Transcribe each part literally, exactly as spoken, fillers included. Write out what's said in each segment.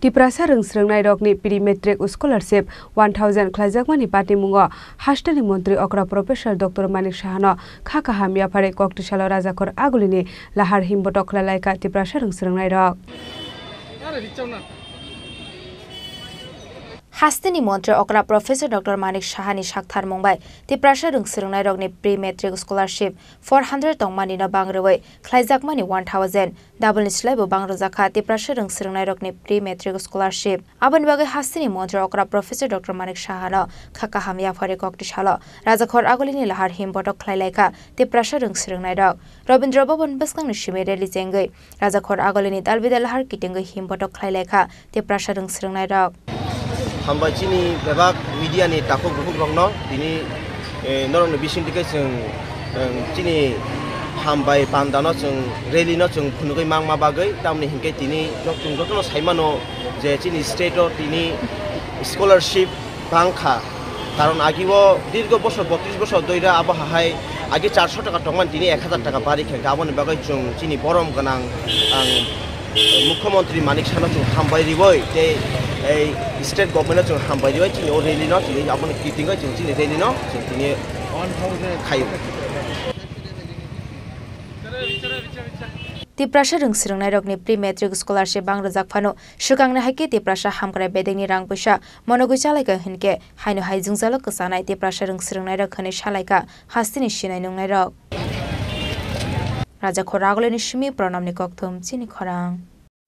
Tiprasa rwng swrwngnairokni pre-matric scholarship one thousand khlaijakmani patimungo hasteni montri okra Professor Doctor Manik Sahano kha kaham yapharwi koktwsalo Rajakhor Agulini lahar himbotok khlailaikha Tiprasa rwng swrwngnairok. Hasteni montri okra Professor Doctor Manik Sahani saktharmung bai Tiprasa rwng swrwngnairokni pre-matric scholarship four hundred tongmanino bang rwui khlaijakmani one thousand, double ni slaibo bang rwjakha Tiprasa rwng swrwngnairokni pre-matric scholarship. Aboni bagwi hasteni montri okra Professor Doctor Manik Sahano kha kaham yapharwi koktwsalo Rajakhor Agulini lahar himbotok khlailaikha Tiprasa rwng swrwngnairok. Rabindra Bhavan bwskangni simi rally chengwi Rajakhor Agulini dalbidal lahar kitingwi himbotok khlailaikha Tiprasa rwng swrwngnairok. Hambai chini bebak media ni takhuk bukhuk rokno tini, eh, norokni bising tike chwng, eh, chini hambai panda no chwng rally no chwng phunugwi mangma bagwi, tamni hinkhe tini jok-, chwng jotono saimano je chini state o tini scholarship bangkha. Karon agi o dirgo bosor, botris bosor doira abo hahai agi charso taka tongmani tini ek hazar taka bari khe, aboni bagwi chwng chini borom gwnang ang Mukhyamantri Manik Sahano chwng hambai riwi tei ei state government no chwng hambai riwi chini o rally no chini aboni kitingwi chwng chini rally no chwng tini khaio. Tiprasa rwng swrwngnairokni pre-matric scholarship bang rwjak phano swkangni hai khe Tiprasa hamkrai bedekni rang puisa monogwi chalaikha hinkhe haino hai jwngjalo kwchanai Tiprasa rwng swrwngnairok hwnwi salaikha hasteni sinai nungnairok. Rajakhor Agulini simi Pranamni kokthum chini khorang.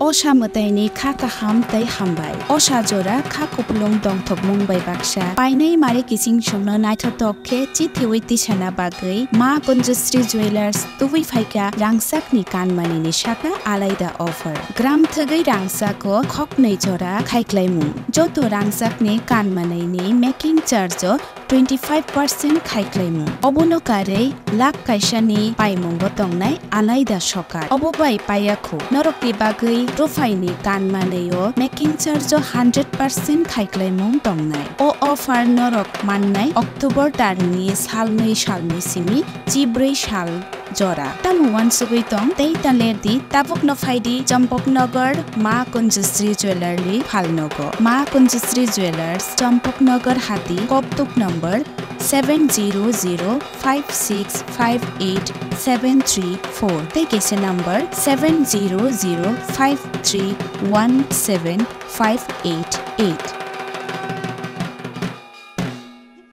Osa mwtaini kha kaham tei hambai. Osa jora kha kupulung dongthokmung bai baksa. Painai mari kiching chwngno naithothok khe chithiwi tisana bagwi Ma Kunjusri Jewellers tubui phaikha rangchakni kanmanini saka alaida offer. Gram thwgwi rangchako khoknwi jora khaiklaimung. Joto rangchakni kanmanini making charge o twenty five percent khaiklaimung. Obono karwi lakh kaisani paimungo tongnai alaida sokar. Obo bai paiya khu. Norokni bagwi ruphaini kan manwi o making charge o hundred percent khaiklaimung tongnai. O offer norok mannai October tarni salnwi salni simi chibrwi sal jora. Tamo uansugwi tong tei ta ler di, tabukno phai di Champaknagar Ma Kunjusri Jewellery phalnogo. Ma Kunjusri Jewellers, Champaknagar Hati, Koktuk number seven zero zero five six five eight seven three four tei kaisa number seven zero zero five three one seven five eight eight.